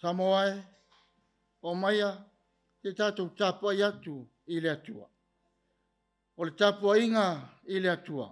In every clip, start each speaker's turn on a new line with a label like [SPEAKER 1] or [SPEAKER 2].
[SPEAKER 1] Samoa e, o maia te tātou tapuai atu i le Atua. O le tapuaiga i le Atua.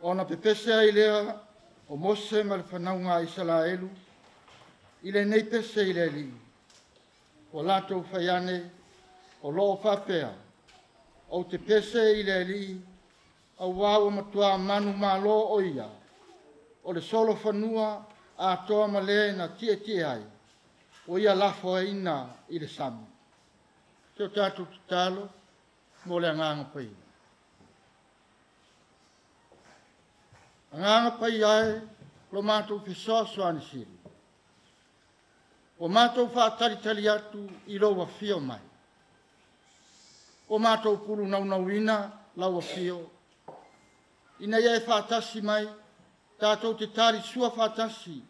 [SPEAKER 1] Ona pepese ai lea o Mose ma le fanauga a Isaraelu i lenei pese i le Alii, ua latou fai ane o loo faapea, ou te pese i le Alii, auā ua matua manumalo o ia, o le solofanua atoa ma le na tietie ai, ua ia lafoaiina i le sami. Se o tatou tatalo mo le agaga paia. Agaga paia e, lo matou fesoasoani sili. Ua matou faatalitali atu i lou afio mai. Ua matou pulunaunauina lau afio, ina ia e faatasi mai, tatou te talisua faatasi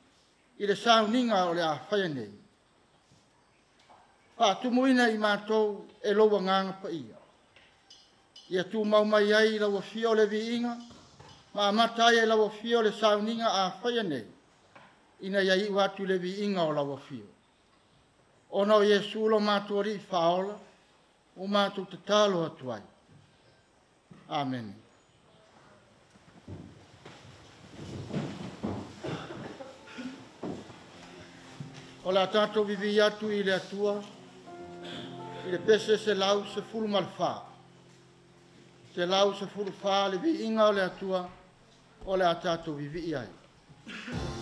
[SPEAKER 1] i le sauniga o le a faia nei. Faatumuina i matou e lou agaga paia. Ia tumau mai ai lau afio le viiga, ma amata ai e lau afio le sauniga a faia nei, ina ia iu atu le viiga o lau afio. Ona o Iesu lo matou Alii faaola, ua matou tatalo atu ai. Amene. O le a tatou vivii atu i le Atua, i le pese 114. 114 le viiga o le Atua, o le a tatou vivii ai.
[SPEAKER 2] Amen.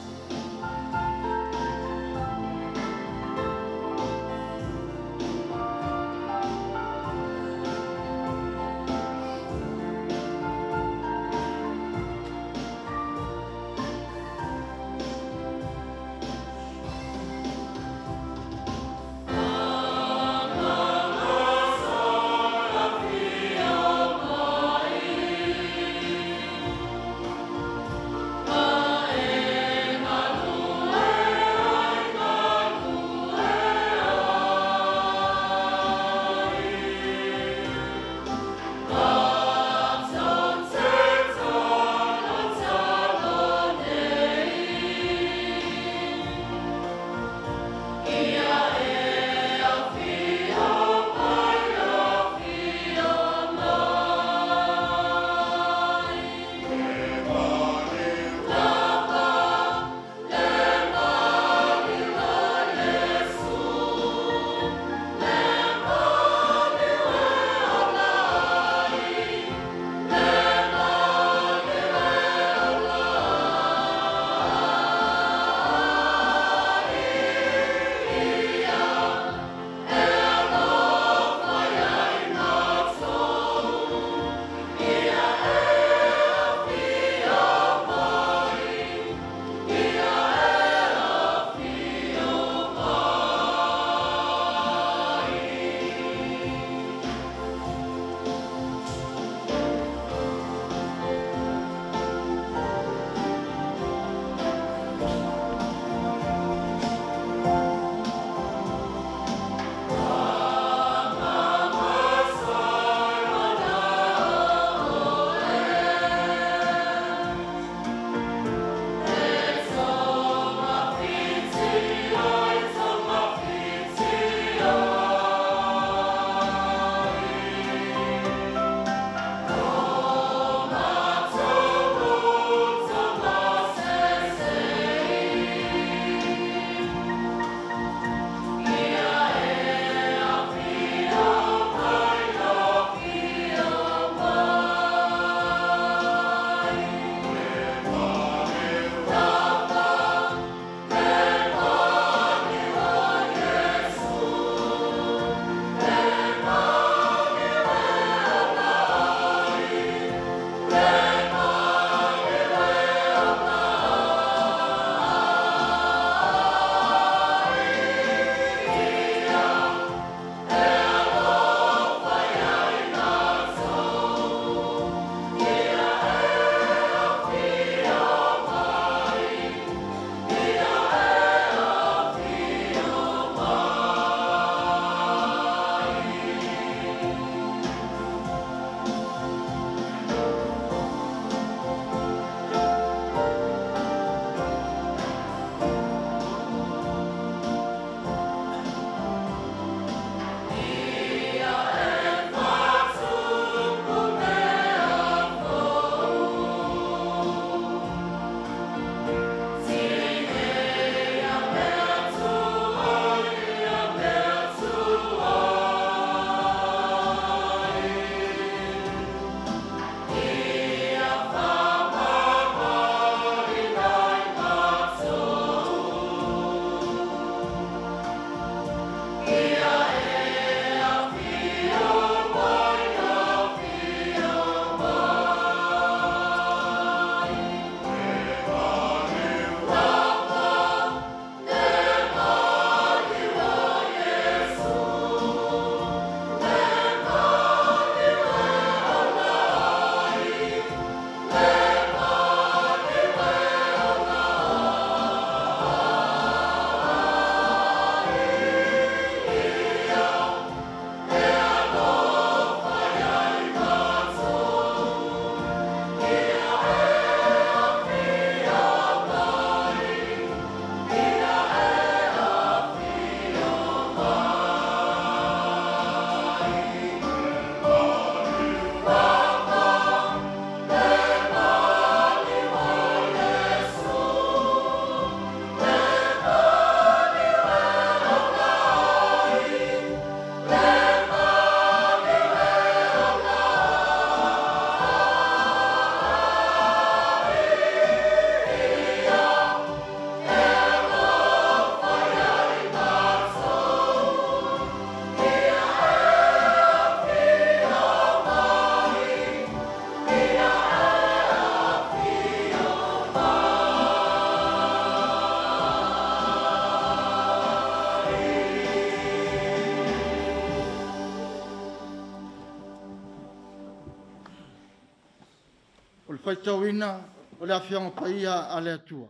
[SPEAKER 1] Faitauina o le Afioga Paia a le Atua.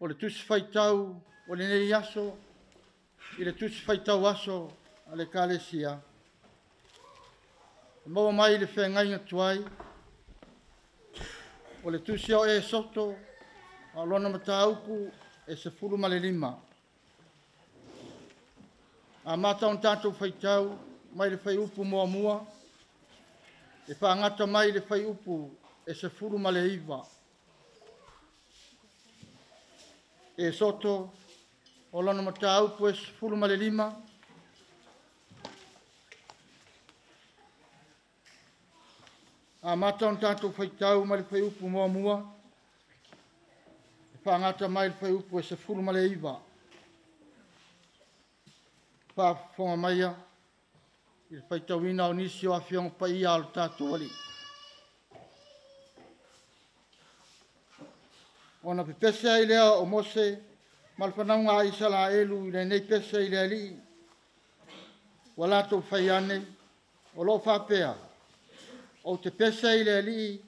[SPEAKER 1] O le Tusi Faitau o lenei aso, i le Tusi Faitau Aso a le Ekalesia, e maua mai le feagaiga tuai, o le Tusi o Esoto, a o lona mataupu e 15. Amata ona tatou faitau mai le fuaiupu 1, e faagata mai le fuaiupu e 19. Esoto, o lona mataupu e 15, amata ona tatou faitau mai le fuaiupu 1, e faagata mai le fuaiupu e 19. Faafofoga maia i le faitauina o nisi o afioga paia a lo tatou Alii. Ona pepese ai lea o Mose ma le fanauga a Isaraelu i lenei pese i le Alii, ua latou fai ane, o lo o faapea, ou te pese i le Alii,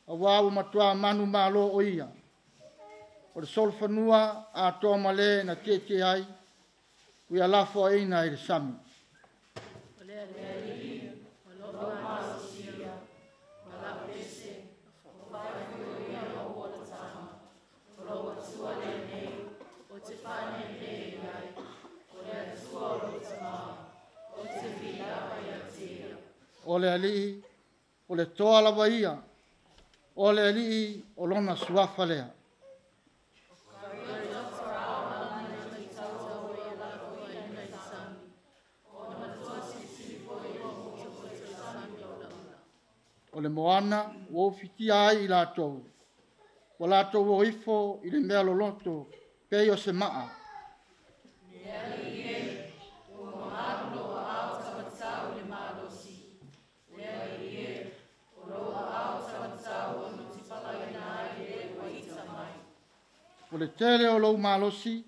[SPEAKER 1] auā ua matua manumalo o ia. O le solofanua atoa ma le na tietie ai, ua lafoaiina i le sami.
[SPEAKER 2] O le Alii, o lou malosi ia, ma lau pese, o faaifoifoia lou olataga. O lou Atua lenei, ou te faaneenee i ai, o le Atua o lou tamā, ou te viiava ia te ia.
[SPEAKER 1] O le Alii, o le toa lava ia, o le Alii, o lona suafa lea. O le moana ua ufitia ai i latou, ua latou o ifo i le mea loloto pei o se maa.
[SPEAKER 2] Le Alii e, ua mamalu lou aao taumatau i le malosi. Le Alii e, o lou aao taumatau ua nutipalaina ai le ua ita mai.
[SPEAKER 1] O le tele o lou malosi,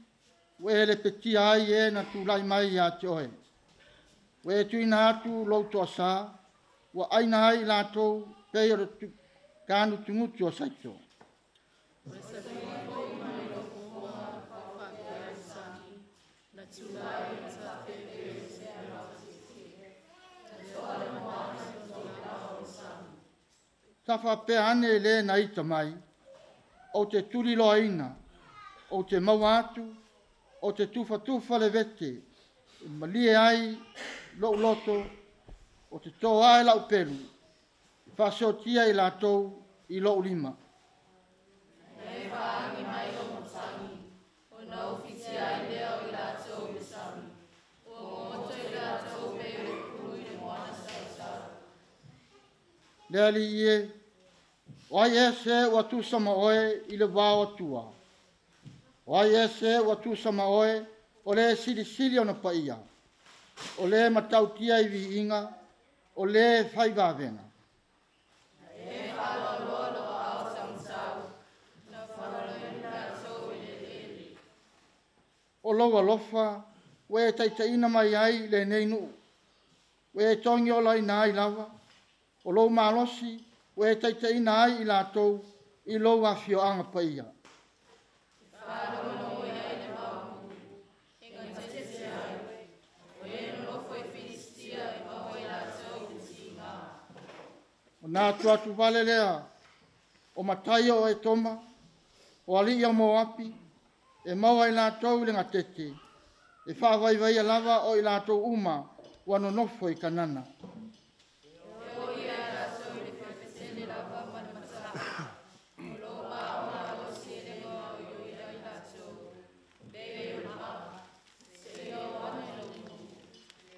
[SPEAKER 1] ua e lepetia ai e na tulai mai ia te oe. Ua e tuuina atu lou toasā, ua aina ai i latou pei o le tanutunutu o saito.
[SPEAKER 2] O le savili foi mai lou fofoga faapea ai le sami, na tulai ma tafefe o se amatete. Na toa le moana i o le sami.
[SPEAKER 1] Sa faapea ane le na ita mai, ou te tuliloaina, ou te maua atu, ou te tufatufa le vete, e malie ai lou loto, ou te toa ai lau pelu, e faaseotia i latou i lou lima.
[SPEAKER 2] Na e faagi mai lou matagi, ona ufitia ai lea o i latou i le sami. Ua goto i latou pei o le pulu i le moana sausau.
[SPEAKER 1] Le Alii e, o ai ea se ua tusa ma oe i le vao Atua? O ai ea se ua tusa ma oe o le silisili ona paia? O le matautia i viiga, o le fai vavega.
[SPEAKER 2] E faaloaloa lou aao taumatau, na faaloaloina latou i le eleele.
[SPEAKER 1] O lou alofa ua e taitaiina mai ai lenei nuu, ua e togiolaina ai lava, o lou malosi ua e taitaiina ai i latou i lou afioaga paia.
[SPEAKER 2] E faalogologo i ai le maopu, e gatete ai, o e nonofo i Filistia e maua i latou i le tiga.
[SPEAKER 1] Ona atu atu vale lea o matai o Etoma, o alii o Moapi, e maua i latou i le gatete, e faavaivaia lava o i latou uma ua nonofo i Kanana.
[SPEAKER 2] E o ia i latou i le fefetele lava ma le mataa. O lou malosi e le gaoioi ai latou, pei o le maa, seia oo ane lou nuu.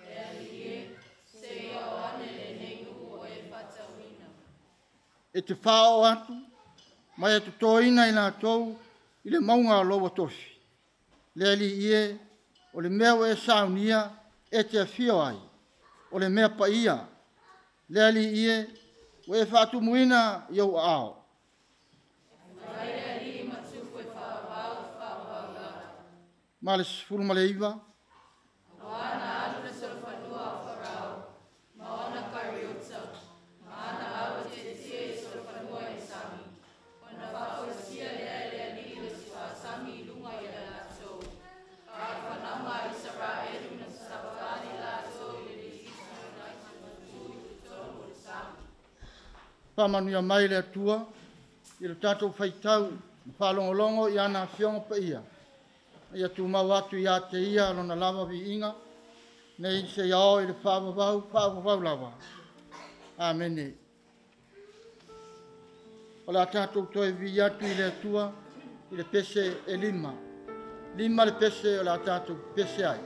[SPEAKER 2] Le Alii e, seia oo ane lenei nuu ua e faatauina.
[SPEAKER 1] E te faaoo atu, ma e totoina i latou i le mauga o lou atofi. Le Alii e, o le mea ua e saunia e te afio ai, o le mea paia. Le Alii e, ua e faatumuina i ou aao.
[SPEAKER 2] Fai le Alii ma tupu e faavavau faavavau lava.
[SPEAKER 1] Ma le 19.
[SPEAKER 2] Auā na alu le solofanua a Farao, ma ona kariota, ma ana
[SPEAKER 1] Faamanuia mai le Atua i le tatou faitau ma faalogologo i ana afioga paia. Ia tumau atu ia te ia lona lava viiga, nei seia oo i le faavavau, faavavau lava. Amene. O le a tatou toe vivii atu i le Atua i le pese e 5. 5 le pese o le a tatou pese ai.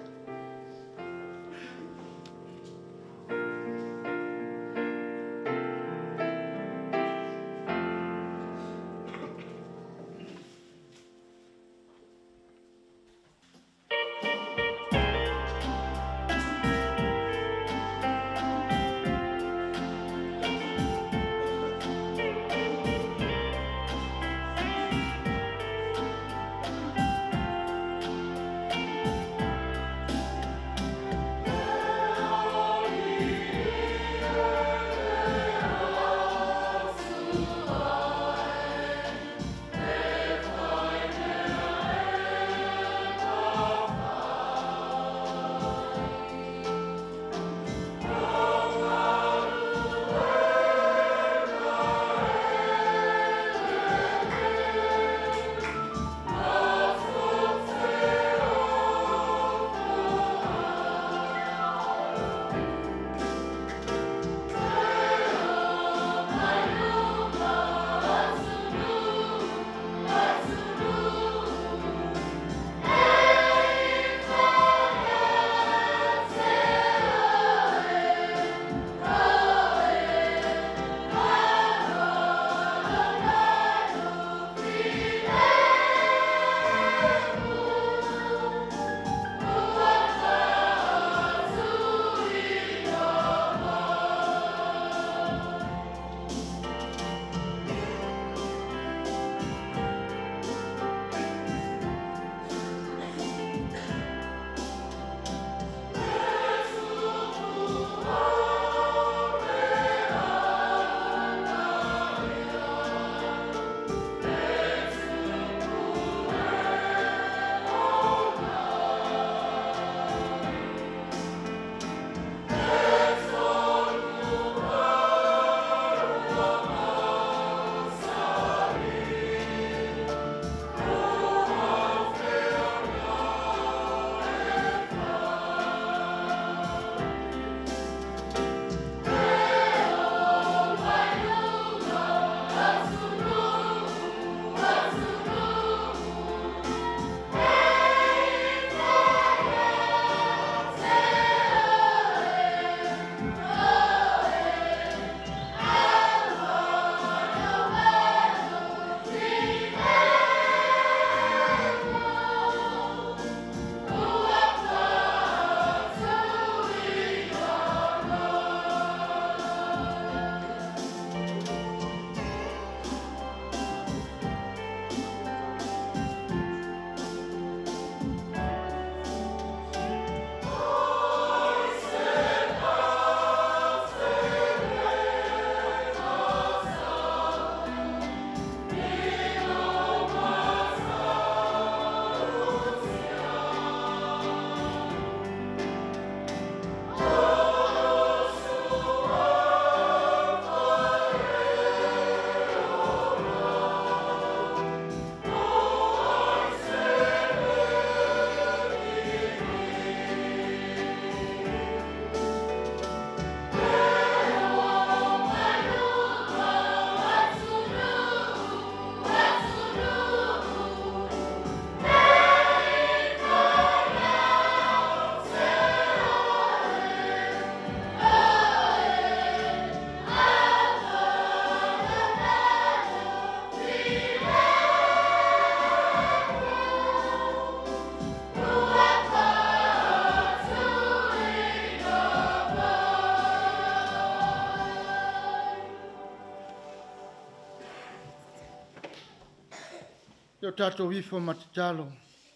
[SPEAKER 1] O tatou ifo ma tatalo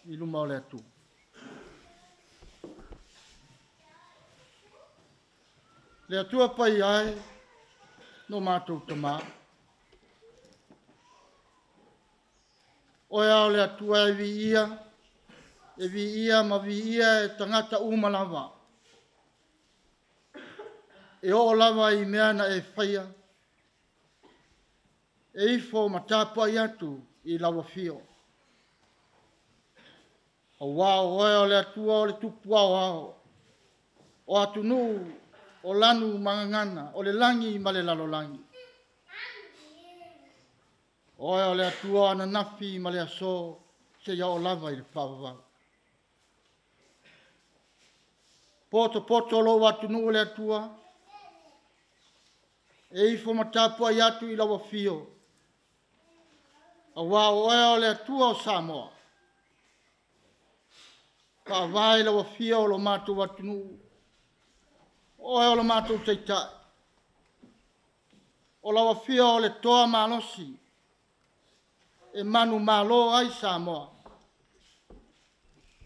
[SPEAKER 1] i luma o le Atua. Le Atua pai ai no mātou tamā. Oe ao le Atua e vi ia ma vi ia e tangata uma lava. E o lava i mea na e whaia, e ifo ma tapuai atu i lau afio. Auā o oe o le Atua o le tupu aoao, o atunuu, o lanu ma gagana, o le lagi ma le lalolagi. O oe o le Atua o ananafi ma le aso, seia oo lava i le faavavau. Potopoto lou atunuu le Atua, e ifo ma tapuai atu i lau afio, auā o oe o le Atua o Samoa. Faavae lau afio o lo matou atunuu, o oe o lo matou taitai, o lau afio o le toa malosi, e manumalo ai Samoa,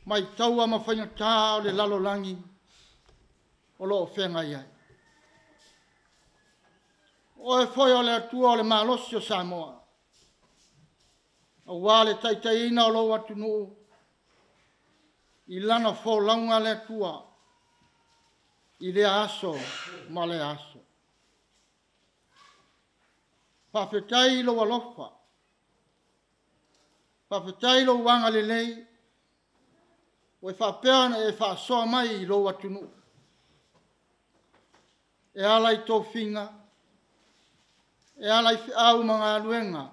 [SPEAKER 1] mai taua ma faigata o le lalolagi o lo o feagai ai. O oe foi o le Atua o le malosi o Samoa, aua le taitaiina o lou atunuu i lana folauga le Atua i lea aso ma lea aso. Faafetai i lou alofa, faafetai i lou agalelei, ua e faapea ona e faasoa mai i lou atunuu, e ala i tofiga, e ala i feau ma galuega,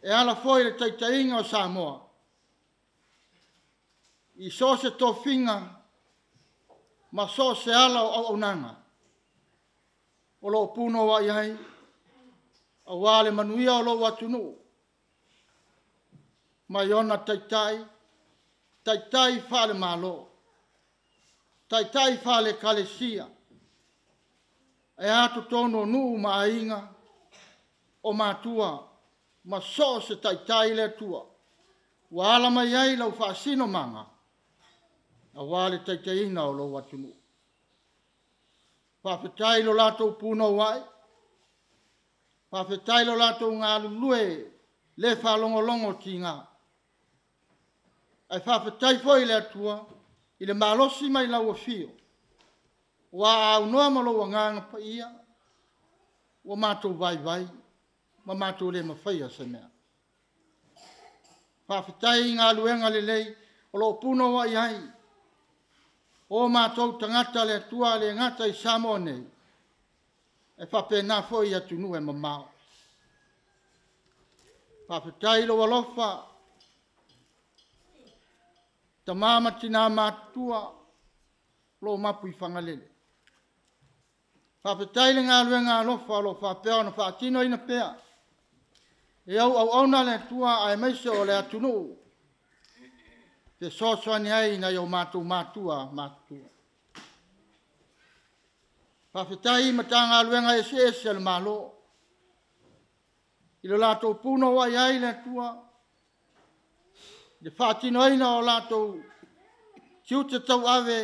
[SPEAKER 1] e ala foi i le taitaiga o Samoa, i so o se tofiga ma so o se ala o auaunaga o lo o punouai ai, aua le manuia o lou atunuu, mai ona taitai, taitai faale-Malo, taitai faale-Ekalesia, ae a totonu o nuu ma aiga, o matua ma so o se taitai le Atua, ua ala mai ai lau faasinomaga, aua le taitaiina o lou atunuu. Faafetai i lo latou punouai, faafetai i lo latou galulue le faalogologo tiga. Ae faafetai foi i le Atua i le malosi mai lau afio, ua aunoa ma lou agaga paia, ua matou vaivai ma matou le mafaia se mea. Faafetai i galuega lelei o lo o punouai ai o matou tagata le Atua le gata i Samoa nei, e faapena foi i atunuu e mamao. Faafetai i lou alofa, tama ma tina matutua o lo o mapu i Fagalele. Faafetai i le galuega alofa o lo o faapea ona faatinoina pea e au auauna a le Atua aemaise o le atunuu fesoasoani ai i nai o matou matua matutua. Faafetai i Matagaluega eseese a le Malo i lo latou punouai ai le Atua, i le faatinoina o latou tiute tauave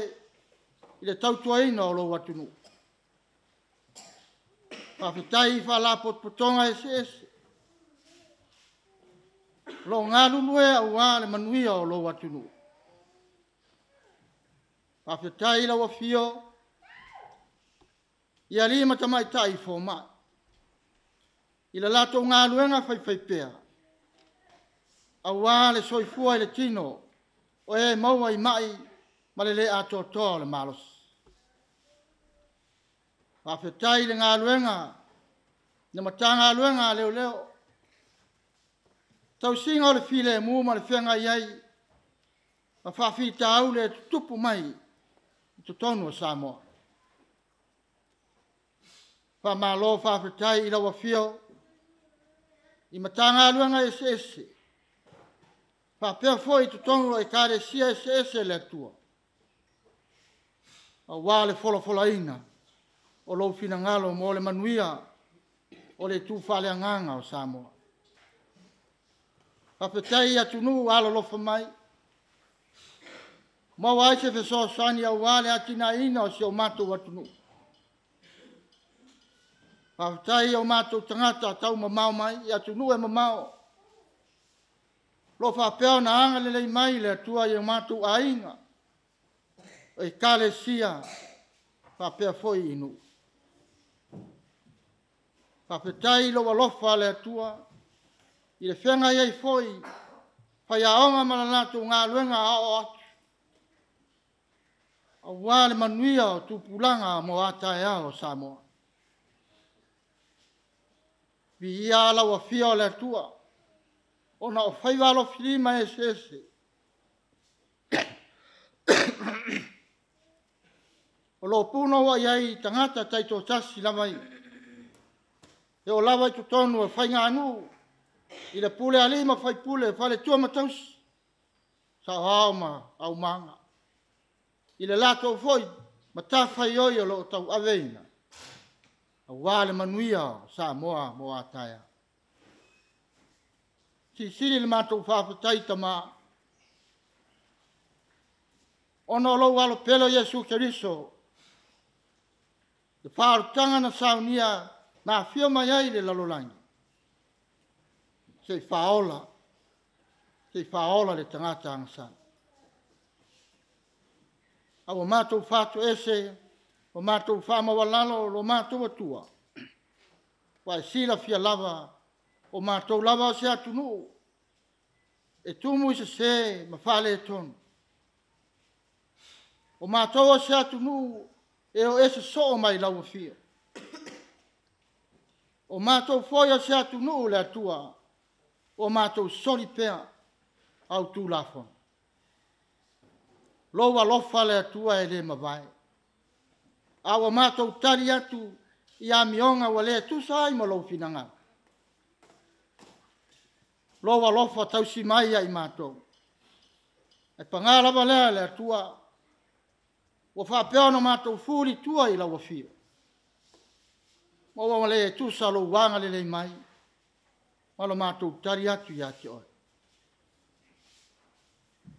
[SPEAKER 1] i le tautuaina o lou atunuu. Faafetai i Faalapotopotoga eseese o lo o galulue aua le manuia o lou atunuu. Faafetai i lau afio i alii ma tamaitai fomai i le latou galuega faifaipea aua le soifua i le tino o e maua i mai ma le le atoatoa o le malosi. Faafetai i le galuega le Matagaluega a Leoleo, tausiga o le filemu ma le feagai ai ma faafitauli e tutupu mai i totonu o Samoa. Faamalo faafetai i lau afio i Matagaluega eseese faapea foi i totonu o Ekalesia eseese le Atua, aua le folafolaina o lou finagalo mo le manuia o le itu faaleagaga o Samoa. Faafetai i atunuu ua alolofa mai, maua ai se fesoasoani aua le atinaeina o si o matou atunuu. Faafetai i o matou tagata taumamao mai i atunuu e mamao, o lo o faapea ona agalelei mai le Atua i o matou aiga, o Ekalesia faapea foi i nuu. Faafetai i lou alofa le Atua, i le feagai ai foi faiaoga ma le latou galuega aoao atu, aua le manuia o tupulaga mo a taeao o Samoa. Viia lau afio o le Atua, ona o faiva alofilima eseese o lo o punouai ai tagata taitoatasi lava ia, e oo lava i totonu o faiganuu, i le pule a alii ma faipule, faletua ma tausi, saoao ma aumaga, i le latou foi matafaioi o lo o tauaveina, aua le manuia o Samoa mo a taeao. Silisili le matou faafetai Tama, ona o lou alo pele o Iesu Keriso, le faaolataga na saunia na afio mai ai i le lalolagi, se i faaola le tagata agasala. A ua matou fatoese ma matou faamaualalo lo matou Atua, ua e silafia lava, o matou lava o se atunuu e tumu i sese ma faaletonu. O matou o se atunuu e o ese soo mai lau afio. O matou foi o se atunuu le Atua, ua matou soli pea au Tulafono. Lou alofa le Atua e le mavae, a ua matou tali atu i amioga ua le tusa ai ma lou finagalo. Lou alofa tausi mai ia i matou. Ae paga lava lea le Atua, ua faapea ona matou fulitua i lau afio, ma ua le tusa lou agalelei mai ma lo matou tali atu ia te oe.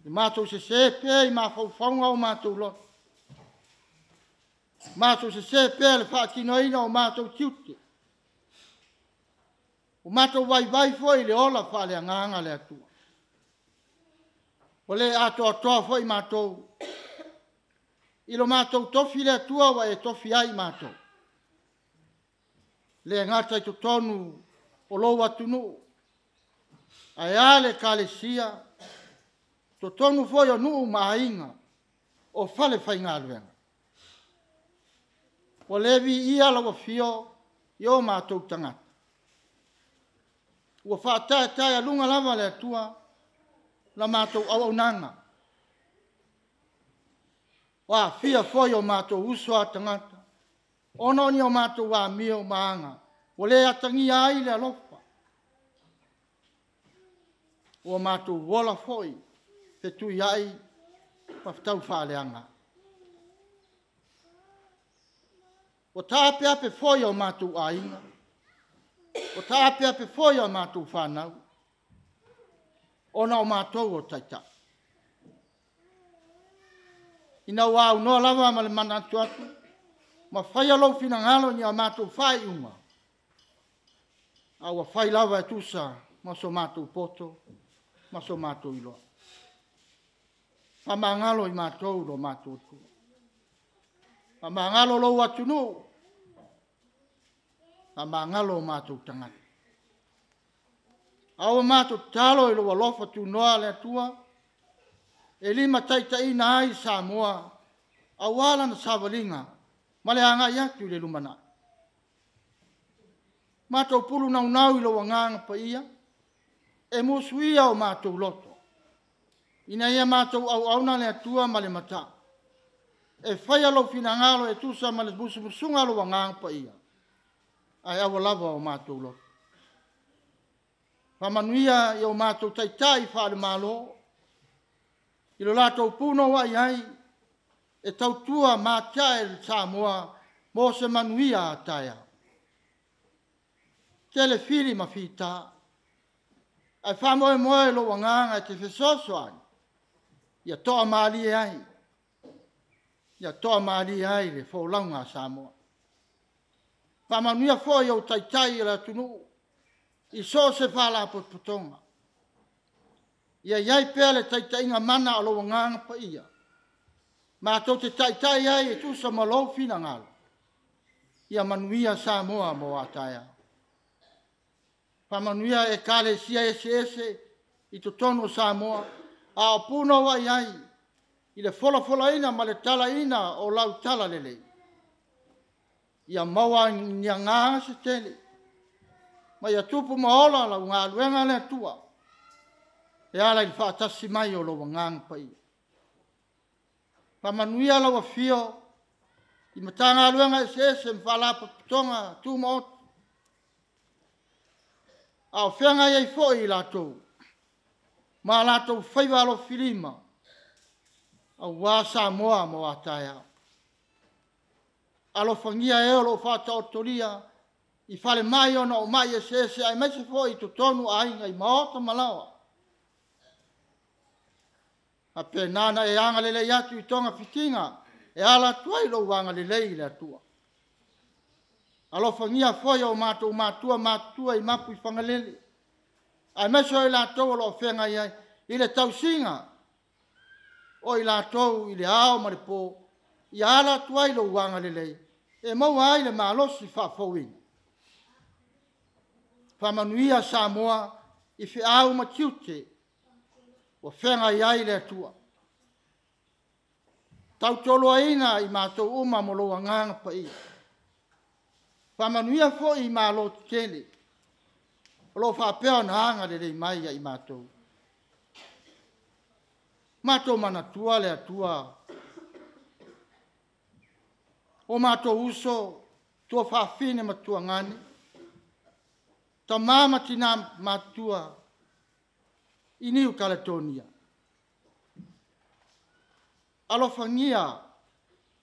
[SPEAKER 1] E matou sese pea i mafaufauga o matou loto, matou sese pea i le faatinoina o matou tiute, ua matou vaivai foi i le ola faaleagaga le Atua. Ua le atoatoa foi matou i lo matou tofi le Atua ua e tofi ai matou, le gata i totonu o lou atunuu, ae a le Ekalesia, totonu foi o nuu ma aiga, o falefaigaluega. Ua le viia lau afio i o matou tagata. Ua faataetaealuga lava le Atua la matou auaunaga. Ua aafia foi o matou uso a tagata, ona o ni o matou amio ma aga, ua le atagia ai le alofa. Ua matou ola foi fetuiai ma taufaaleaga. Ua taapeape foi o matou aiga, ua taapeape foi o matou fanau, ona o matou o taitai. Ina ua aunoa lava ma le manatu atu, ma faia lou finagalo i ni a matou faaiuga, a ua fai lava e tusa ma so matou poto ma so matou iloa. Faamagalo i matou lo matou Atua. Faamagalo lou atunuu, faamagalo o matou tagata. A ua matou tatalo i lou alofa tunoa le Atua, e limataitaiina ai Samoa, aua lana savaliga ma le agai atu i le lumanai. Matou pulu naunau i lou agaga paia, e musuia o matou loto, ina ia matou auauna le Atua ma le matau, e faia lou finagalo e tusa ma le musumusuga a lou agaga paia, ae aua lava o matou loto. Faamanuia i o matou taitai faale-Malo, i lo latou punouai ai, e tautua ma atiae Samoa mo se manuia a taeao. Tele fili ma fita, ae faamoemoe lou agaga e te fesoasoani, ia toamalie ai, ia toamalie ai le folauga a Samoa. Faamanuia foi ou taitai o le atunuu i so o se faalapotopotoga. Ia i ai pea le taitaiga mana a lou agaga paia, matou te taitai ai e tusa ma lou finagalo, ia manuia Samoa mo a taeao. Faamanuia Ekalesia eseese i totonu o Samoa, a o punouai ai i le folafolaina ma le talaina o lau talalelei. Ia maua ni agaga se tele, ma ia tupu ma ola lau galuega le Atua, e ala i le faatasi mai o lou Agaga Paia. Faamanuia lau afio i Matagaluega eseese ma Faalapotopotoga Tumaoti, a o feagai ai foi i latou ma latou faiva alofilima aua Samoa mo a taeao. Alofagia e o lo o faataotolia i falemai ona o mai eseese aemaise foi i totonu o aiga i maota ma laoa. Faapena ona e agalelei atu i togafitiga e ala atu ai lou agalelei i le Atua. Alofagia foi o matou matua matutua i Mapuifagalele, aemaise o i latou o lo o feagai ai i le tausiga o i latou i le ao ma le po, ia ala atu ai lou agalelei e maua ai le malosi faafouina. Faamanuia Samoa i feau ma tiute ua feagai ai le Atua. Tautoaluaina i matou uma ma lou Agaga Paia. Faamanuia foi i malo tetele o lo o faapea ona agalelei mai ia i matou. Matou manatua le Atua, o matou uso, tuafafine ma tuagane, tama ma tina matutua i Niu Kaletonia. Alofagia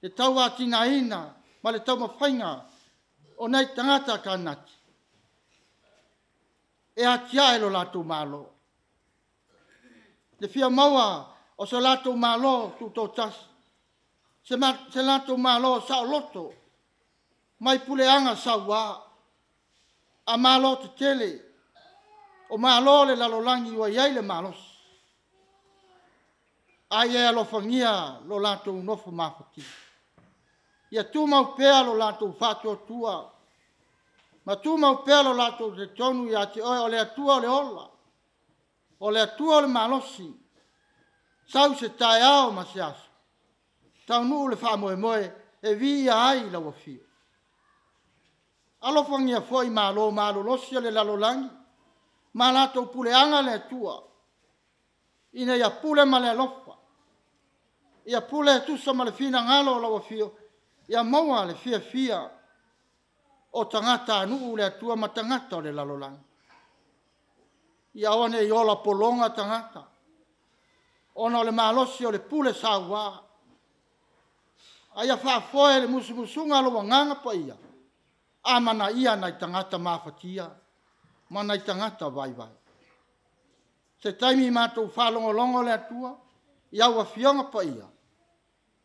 [SPEAKER 1] le tauatiaeina ma le taumafaiga o nai tagata kanati e atiae lo latou Malo. Le fia maua o so latou Malo tutoatasi, se latou Malo saoloto mai puleaga saua a Malo tetele, o Malo o le lalolagi ua i ai le malosi. A ia e alofagia lo latou nofo mafatia. Ia tumau pea lo latou faatuatua ma tumau pea lo latou talitonu ia te Oe o le Atua o le ola, o le Atua o le malosi, sau se taeao ma se aso, taunuu le faamoemoe e viia ai lau afio. Alofagia foi malo malolosi o le lalolagi ma latou puleaga le Atua, ina ia pule ma le alofa, ia pule e tusa ma le finagalo o lau afio, ia maua le fiafia o tagatanuu le Atua ma tagata o le lalolagi. Ia aua ne i ola pologa tagata ona o le malosi o le pule saua, a ia faafoe le musumusuga a lou Agaga Paia, amanaia nai tagata mafatia ma nai tagata vaivai. Se taimi matou faalogologo le Atua i au Afioga Paia,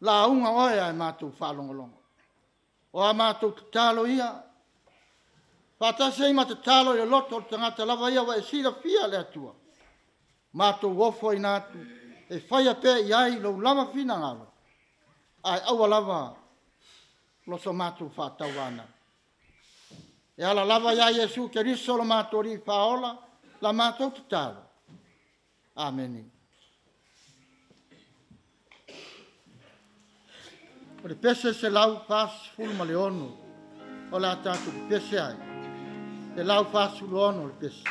[SPEAKER 1] lauga oe ae matou faalogologo. O a matou tatalo ia, faatasi ai ma tatalo i le loto o le tagata lava ia ua e silafia le Atua, matou ofoina atu e faia pea i ai lou lava finagalo, ae aua lava lo so matou faatauanau. E ala lava ia Iesu Keriso lo matou Alii Faaola la matou tatalo. Amene. O le pese 146 o le a tatou pepese ai. 146 le pese.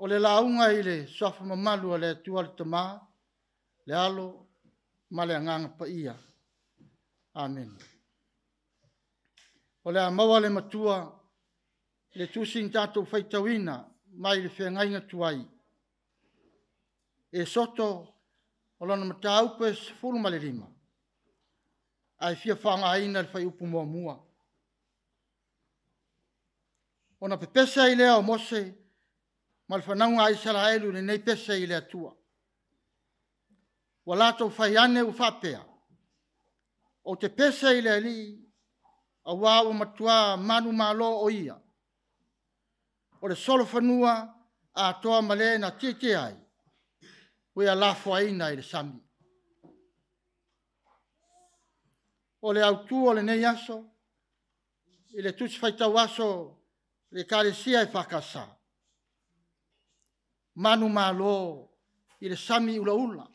[SPEAKER 1] O le lauga i le suafa mamalu a le Atua le Tama, le Alo ma le Agaga Paia. Amen. O le a maua le matua le tusi ni tatou faitauina mai le feagaiga tuai. E soto o lona mataupu e 15, ae fia faaaogaina le fuaiupu 1. Ona pepese ai lea o Mose ma le fanauga a Isaraelu i lenei pese i le Atua. Ua latou fai ane ua faapea, ou te pese i le Alii, auā ua matua manumalo o ia. O le solofanua atoa ma le na tietie ai, ua ia lafoaina i le sami. O le autu o lenei aso, i le Tusi Faitau Aso le Ekalesia EFKS, manumalo i le sami ulaula.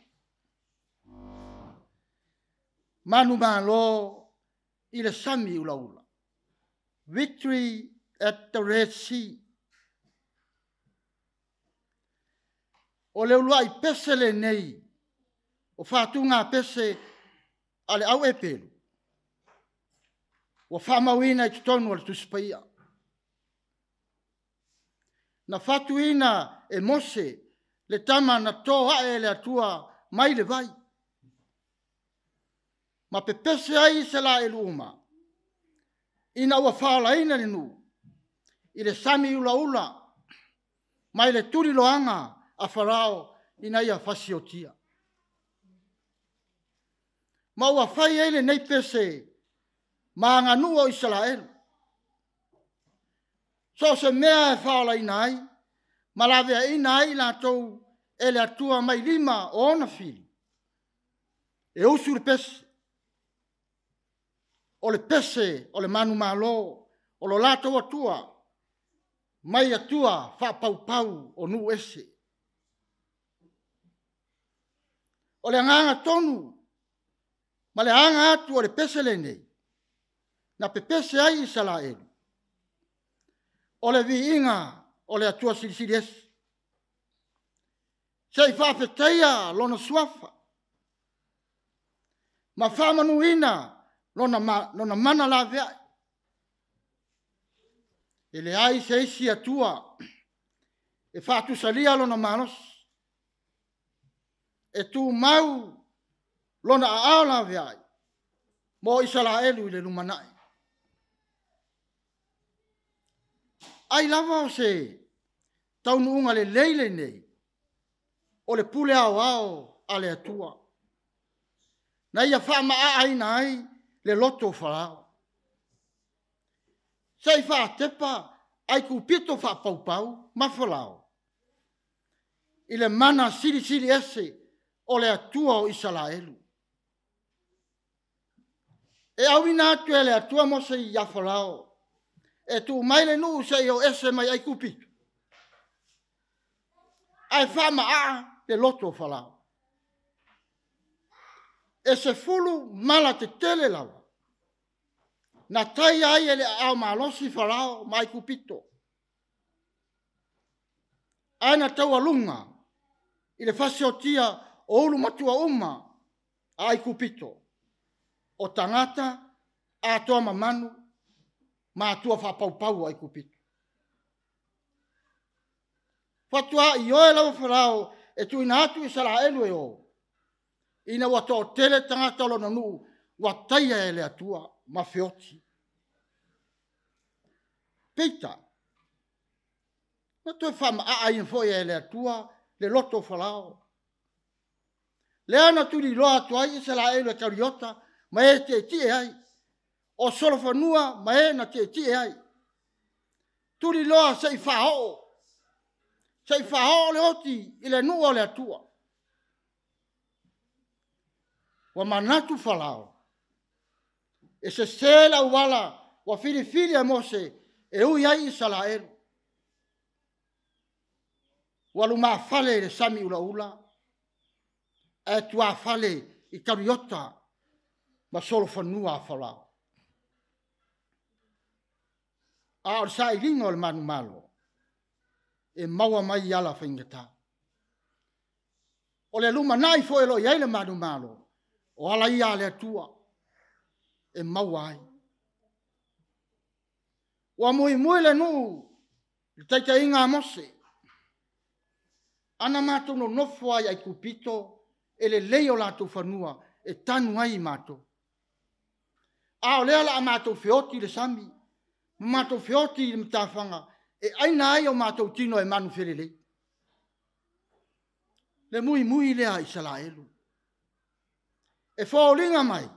[SPEAKER 1] Manumalo i le sami ulaula. Victory at the Red Sea. O le uluai pese lenei o faatuga pese a le au Eperu ua faamauina i totonu o le Tusi Paia. Na fatuina e Mose le tama na toa'e e le Atua mai le vai, ma pepese ai Isaraelu uma ina ua faaolaina le nuu i le sami ulaula mai le tuliloaga a Farao ina ia fasiotia. Ma ua fai ai lenei pese ma aganuu o Isaraelu. So o se mea e faaolaina ai ma laveaiina ai i latou e le Atua mai lima o ona fili, e usu le pese, o le pese o le manumalo o lo latou Atua mai atua faapaupau o nuu ese. O le agaga tonu ma le aga atu o le pese lenei, na pepese ai Isaraelu, o le viiga o le Atua Silisili Ese, se i faafetaia Lona Suafa ma faamanuina Lona mana laveai. E leai se isi Atua e faatusalia lona malosi, e tumau lona aao laveai mo Isaraelu i le lumanai. Ai lava o se taunuuga lelei lenei o le pule aoao a le Atua, na ia faamaaaina ai le loto o Farao, se i faatepa Aikupito faapaupau ma Farao i le mana silisili ese o le Atua o Isaraelu. E auina atu e le Atua Mose ia Farao e tuu mai le nuu se i o ese mai Aikupito, ae faamaa le loto o Farao. E 10 mala tetele lava na taia ai e le aao malosi Farao ma Aikupito, ae na taualuga i le fasiotia o ulu matua uma a Aikupito, o tagata atoa mamanu ma atua faapaupau o Aikupito. Faatoa ioe lava Farao e tuuina atu Isaraelu e o, ina ua toatele tagata o lona nuu ua taia e le Atua ma feoti. Peitai, na toe faamaa foi e le Atua le loto o Farao, lea na tuliloa atu ai Isaraelu e kariota ma e tietie ai, o solofanua ma e na tietie ai. Tuliloa se i faaoo, se i faaoo le oti i le nuu o le Atua. Ua manatu Farao, e sese le auala ua filifili e Mose e ui ai Isaraelu. Ua lumafale i le sami ulaula, ae tuafale i kariota ma solofanua a Farao. A o le sailiga o le manumalo, e maua mai i ala faigata. O le lumanai foi o lo o i ai le manumalo, o ala ia a le Atua e maua ai. Ua muimui le nuu i le taitaiga a Mose. Ana matou nonofo lava i Aikupito, e lelei o latou fanua e tanu ai matou. A o lea o le a matou feoti i le sami, ma matou feoti i le matafaga, e aina ai o matou tino e manufelelei. Le muimui lea a Isaraelu. E foliga mai,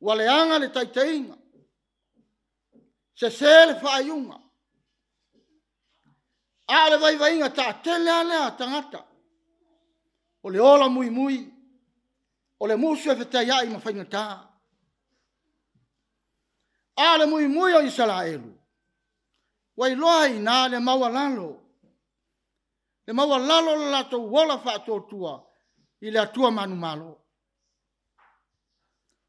[SPEAKER 1] ua leaga le taitaiga, sese le faaiuga, a o le vaivaiga taatele lava lea a tagata, o le ola muimui, o le musu e fetaiai ma faigata. A o le muimui o Isaraelu, ua iloa ai i ina le maualalo, le maualalo o le latou ola faatuatua i le Atua manumalo.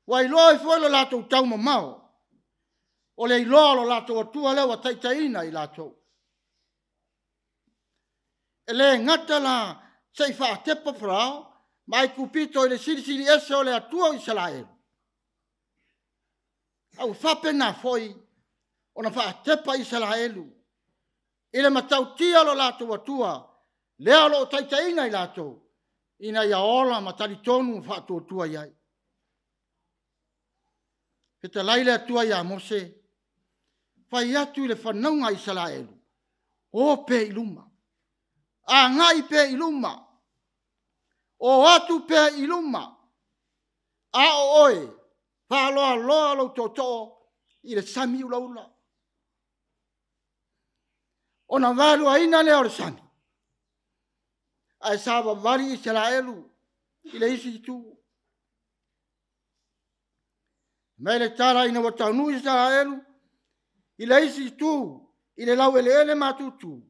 [SPEAKER 1] Ua iloa ai foi lo latou taumamao, o le iloa o lo latou Atua lea ua taitaiina i latou. E le gata la se i faatepa Farao ma Aikupito i le silisili ese o le Atua o Isaraelu, a ua faapena foi ona faatepa Isaraelu i le matautia o lo latou Atua lea o lo o taitaiina i latou, ina ia ola ma talitonu ma faatuatua i ai. Fetalai le Atua ia Mose, fai atu i le fanauga a Isaraelu, o pea i luma, agai pea i luma, o atu pea i luma, a o oe, faaloaloa lou tootoo i le sami ulaula. Ona vaeluaina lea o le sami, ae savavali Isaraelu i le isi itu. Mai le tala ina ua taunuu Isaraelu i le isi itu i le laueleele matutu,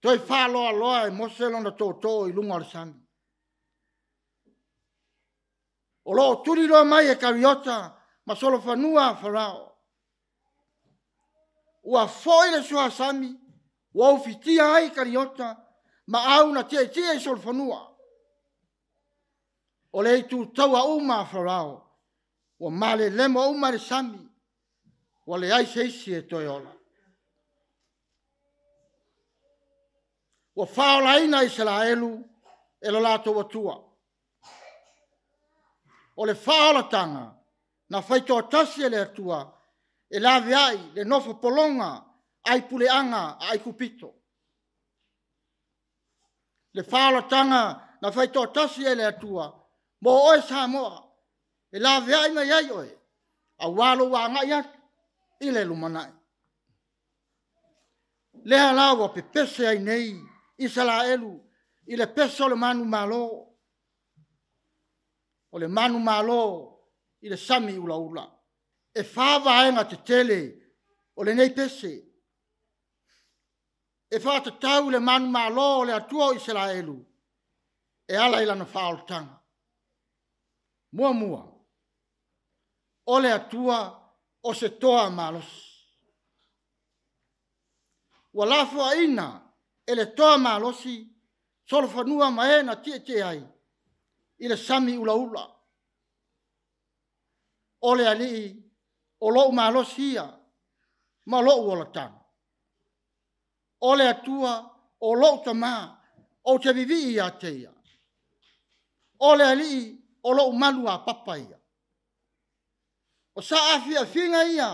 [SPEAKER 1] toe faaloaloa e Mose lona tootoo i luga o le sami. O lo o tuliloa mai e kariota ma solofanua a Farao. Ua foi le suasami, ua ufitia ai kariota ma au na tietie i solofanua. O le itu taua uma a Farao, ua malelemo uma i le sami, ua leai se isi e toe ola. Ua faaolaina Isaraelu e lo latou Atua. O le faaolataga na faitoatasi e le Atua e laveai le nofo pologa ai puleaga a Aikupito. Le faaolataga na faitoatasi e le Atua mo oe Samoa e laveai mai ai oe aua lou agai atu i le lumanai. Lea la ua pepese ai nei Isaraelu i le pese o le manumalo. O le manumalo i le sami ulaula. E fa vaega tetele o lenei pese. E faatatau le manumalo o le Atua o Isaraelu e ala i lana faaolataga. Muamua, o le Atua o se toa malosi. Ua lafoaina e le toa malosi solofanua ma e na tietie ai i le sami ulaula. O le Alii o lou malosi ia ma lou olataga. O le Atua o lou tamā, ou te vivii ia te ia. O le Alii o lou malu a papa ia. O sa afiafiga ia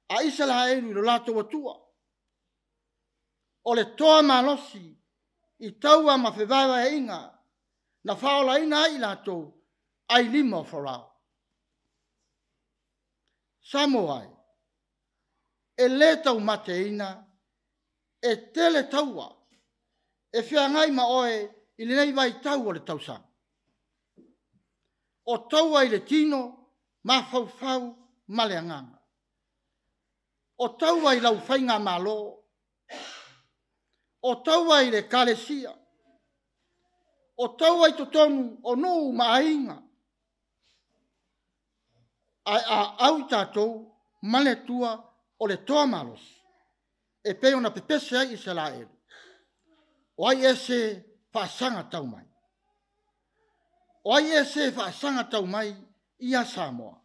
[SPEAKER 1] a Isaraelu i lo latou Atua. O le toa malosi i taua ma fevaevaeaiga na faaolaina ai i latou ai lima o Farao. Samoa e, e le taumateina, e tele taua, e feagai ma oe i lenei vaitau o le tausaga. O taua i le tino, mafaufau ma le agaga. O taua i lau faigamalo. O taua i le ekalesia. O taua i totonu o nuu ma aiga. Ae a au i tatou ma le Atua o le toa malosi, e pei ona pepese ai Isaraelu, o ai ese faasaga tau mai? O ai ese faasaga tau mai ia Samoa?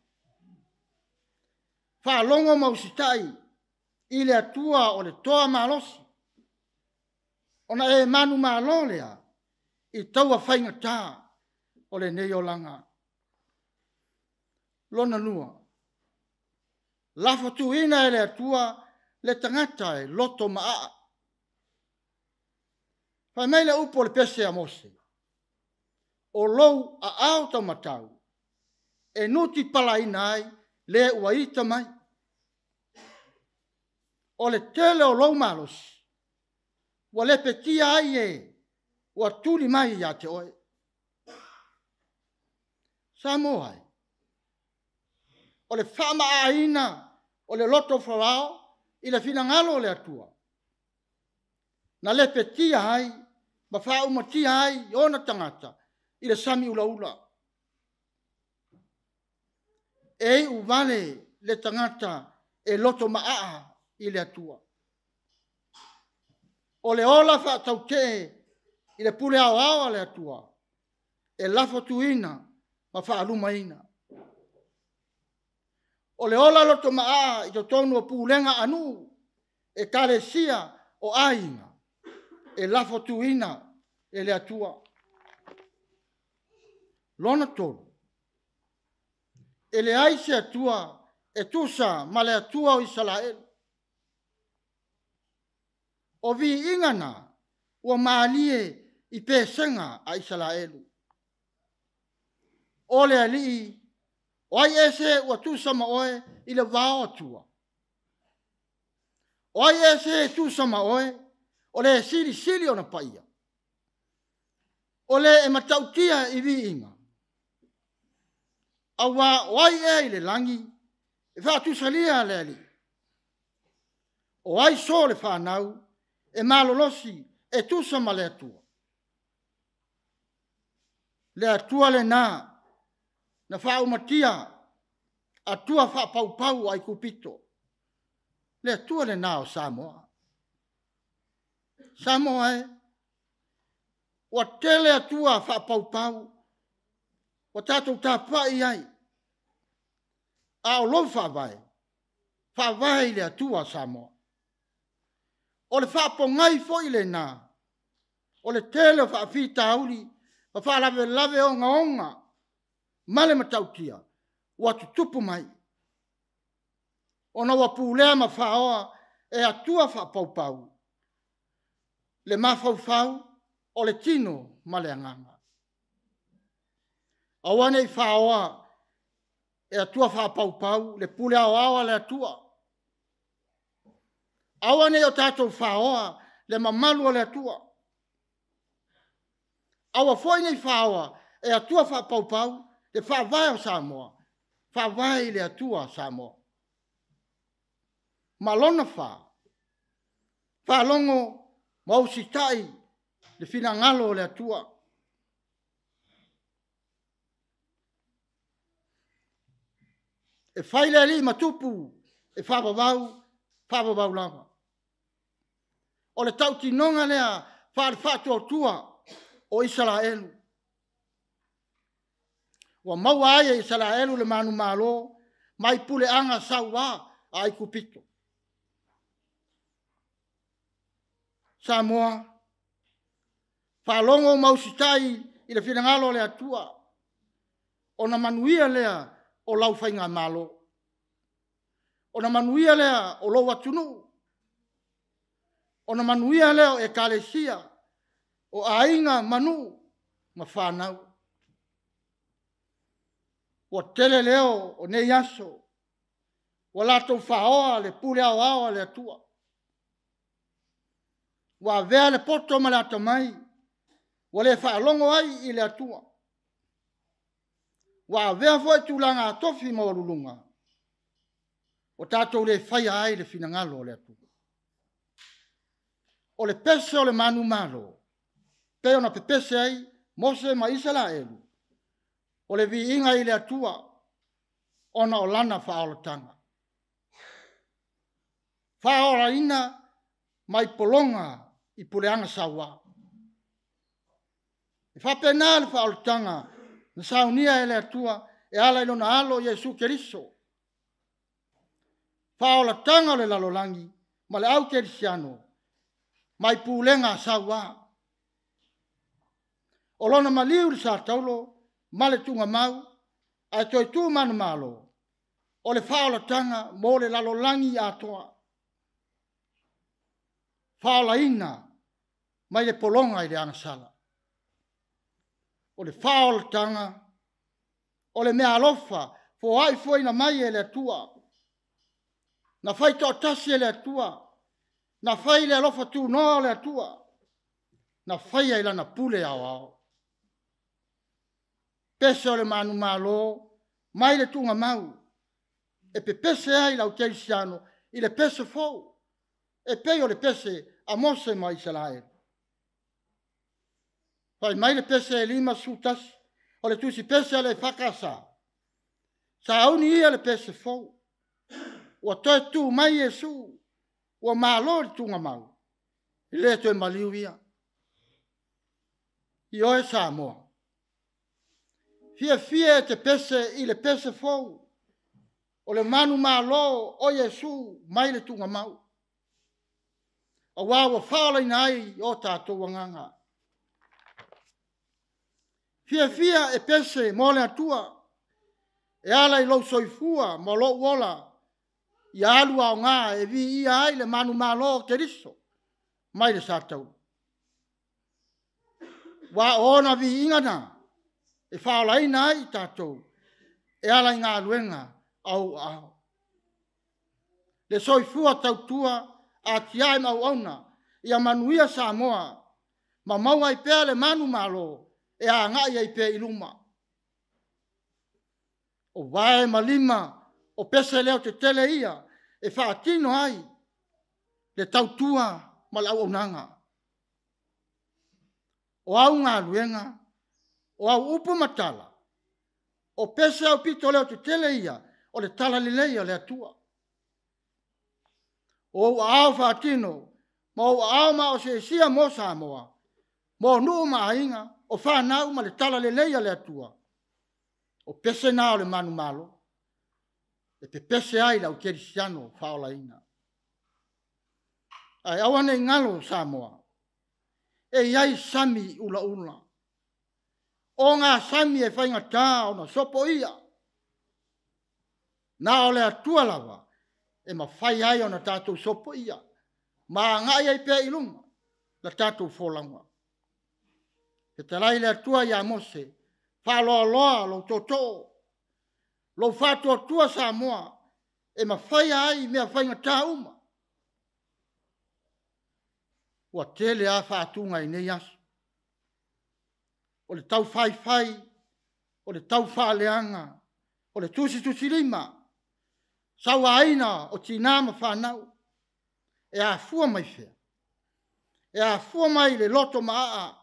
[SPEAKER 1] Faalogo ma usitai i le Atua o le toa malosi, ona e manumalo lea i taua faigata o lenei olaga. Lona lua, lafo tuuina e le Atua le tagata e loto maaa. Fai mai le upu o le pese a Mose, o lou aao taumatau e nuti palaina ai le ua ita mai. O le tele o lou malosi, ua lepetia ai e ua tuli mai ia te oe. Samoa e, o le faamaaina o le loto Farao i le finagalo o le Atua, na lepetia ai ma faaumatia ai ona tagata i le sami ulaula. E iu vale le tagata e loto maa i le Atua. O le ola faatautee i le pule aoao a le Atua, e lafo tuuina ma faalumaina. O le ola loto maa i totonu o pulega a nuu, ekalesia o aiga, e lafo tuuina e le Atua. Lona tolu, e leai se Atua e tusa ma le Atua o Isaraelu. O viiga na ua malie i pesega a Isaraelu. O le Alii, o ai ese ua tusa ma oe i le vao Atua? O ai ese e tusa ma oe, o le silisili ona paia? O le e matautia i viiga? Auā o ai ea i le lagi e faatusalia le Alii? O ai so le fanau e malolosi e tusa ma le Atua? Le Atua lena na faaumatia Atua faapaupau o Aikupito. Le Atua lena o Samoa. Samoa e, ua tele Atua faapaupau ua tatou tapai ai, a o lou faavae, faavae i le Atua Samoa. O le faapogai foi lena o le tele o faafitauli ma faalavelave ogaoga ma le matautia ua tutupu mai, ona ua pulea ma faoa e Atua faapaupau le mafaufau o le tino ma le agaga. Aua ne i faoa e Atua faapaupau le pule aoao a le Atua. Aua ne i o tatou faoa le mamalu o le Atua. Aua foi ne i faoa e Atua faapaupau le faavae o Samoa, faavae i le Atua Samoa. Ma lona fa, faalogo ma usitai le finagalo o le Atua. E fai le alii ma tupu e faavavau, faavavau lava. O le tautinoga lea faale-faatuatua o Isaraelu. Ua maua ai e Isaraelu le manumalo mai puleaga sauā a Aikupito. Samoa, faalogo ma usitai i le finagalo o le Atua, ona manuia lea o lau faigamalo, ona manuia lea o lou atunuu, ona manuia lea o Ekalesia, o aiga ma nuu ma fanau. Ua tele leo o nei aso, ua latou faoa le pule aoao a le Atua. Ua avea le poto ma le atamai, ua le faalogo ai i le Atua. Ua avea foi tulaga tofi maualuluga, ua tatou le faia ai le finagalo o le Atua. O le pese o le manumalo, pei ona pepese ai Mose ma Isaraelu, o le viiga i le Atua ona o lana faaolataga. Faaolaina mai pologa i puleaga saua. E faapena le faaolataga na saunia e le Atua e ala i lona alo Iesu Keriso. Faaolataga o le lalolagi ma le au kerisiano mai pulega saua. O lona maliu i le sa taulo ma le tuugamau ae toe tu manumalo, o le faaolataga mo le lalolagi atoa. Faaolaina mai le pologa i le agasala. O le faaolataga o le meaalofa foai fuaina mai e le Atua. Na fai toatasi e le Atua, na fai le alofa tunoa o le Atua, na faia i lana pule aoao. Pese o le manumalo mai le tuugamau, e pepese ai le aukerisiano i le pese fou, e pei o le pese a Mose ma Isaraelu. Fai mai le pese e 51 o le tusi pese a le EFKS, sauni ia le pese fou, ua toe tu mai Iesu, ua malo le tuugamau, e le toe maliu ia. Ioe Samoa, fiafia e te pese i le pese fou, o le manumalo o Iesu mai le tuugamau, auā ua faaolaina ai o tatou agaga. Fiafia e pese mo le Atua, e ala i lou soifua ma lou ola, ia alu aoga e viia ai le manumalo o Keriso. mai le Sataua. Ua o ona viiga na e faaolaina ai i tatou e ala i galuega a ou aao. Le soifua tautua atiae ma auauna ia manuia Samoa ma maua ai pea le manumalo e agai ai pea i luma. O vae ma lima o pese leo tetele ia e faatino ai le tautua ma le auaunaga. O au galuega, o au upu ma tala, o pese aupito leo tetele ia o le talalelei a le Atua. O ou aao faatino ma ou aao maosiosia mo Samoa, mo nuu ma aiga, o fanau ma le talalelei a le Atua, o pese na o le manumalo e pepese ai le au kerisiano faaolaina. Ae aua ne i galo Samoa, e i ai sami ulaula, o gasami e faigata ona sopoia. Na o le Atua lava e mafai ai ona tatou sopoia ma agai ai pea i luma la tatou folauga. Fetalai le Atua ia Mose, faaloaloa lou tootoo, lou faatuatua Samoa e mafaia ai mea faigata uma. Ua tele lava faatuga i nei aso. O le taufaifai, o le taufaaleaga, o le tusitusilima, sauaina o tina ma fanau. E afua mai fea? E afua mai le loto maaa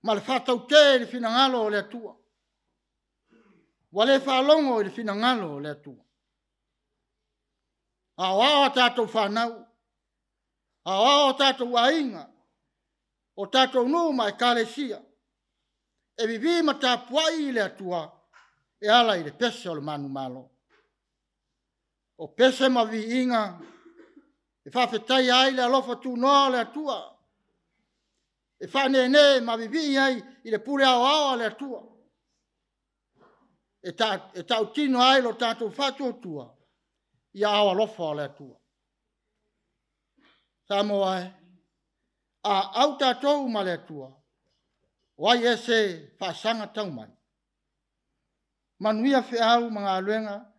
[SPEAKER 1] ma le faatautee i le finagalo o le Atua. Ua le faalogo i le finagalo o le Atua. Aoao a tatou fanau, aoao a tatou aiga, o tatou nuu ma ekalesia, e vivi ma tapuai i le Atua e ala i le pese o le manumalo. O pese ma viiga e faafetaia ai le alofa tunoa o le Atua, e faaneenee ma vivii ai i le pule aoao a le Atua, e tautino ai lo tatou faatuatua i aao alofa o le Atua. Samoa e, a au tatou ma le Atua, o ai ea se faasaga tau mai? Manuia feau ma galuega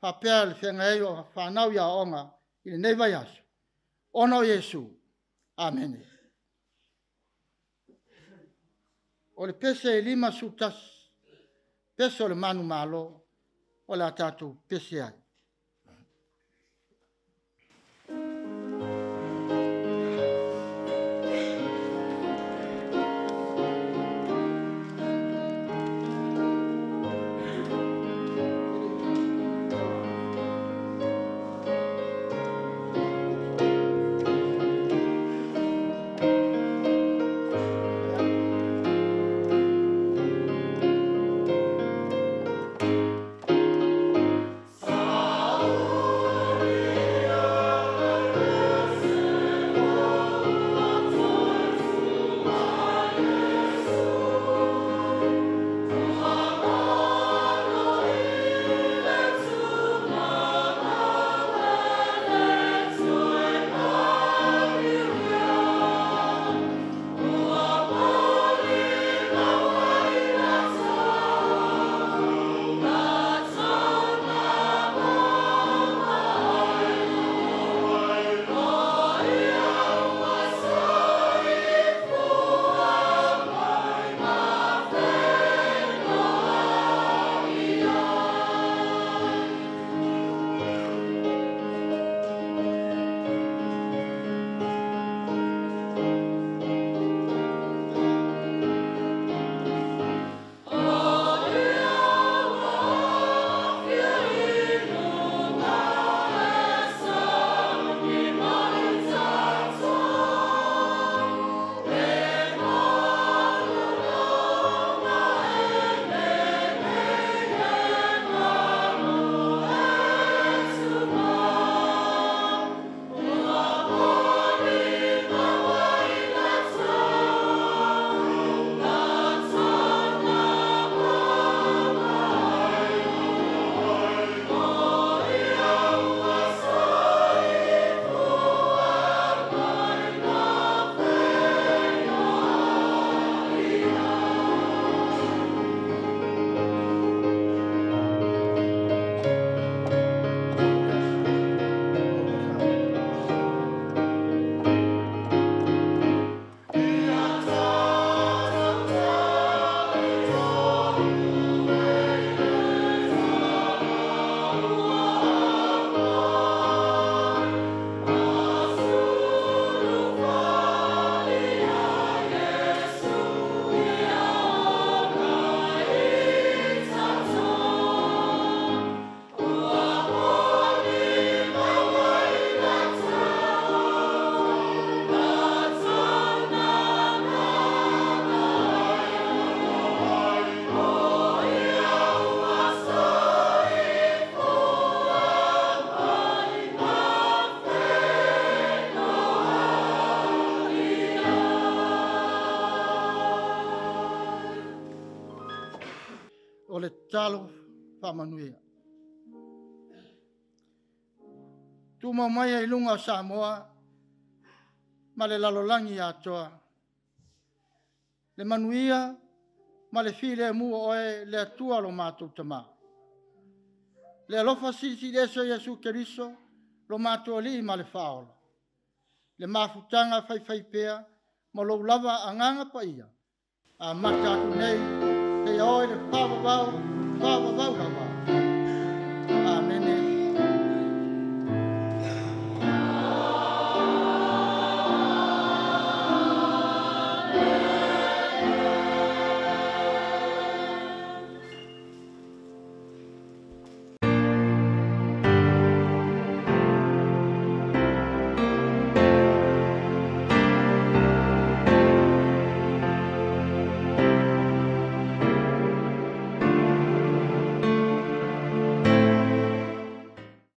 [SPEAKER 1] faapea le feagai ai o fanau i aoaoga i lenei vaiaso, ona o Iesu. Amene. O le pese e 51, pese o le manumalo, o le a tatou pese ai.
[SPEAKER 2] Sa
[SPEAKER 1] tatalo faamanuia. Tumau mai ai luga o Samoa ma le lalolagi atoa, le manuia ma le filemu o oe le Atua lo matou Tamā. Le alofa silisili ese o Iesu Keriso, lo matou Alii ma le Faaola, le mafutaga faifaipea ma lou lava Agaga Paia, amata atu nei seia oo i le faavavau, faavavau lava.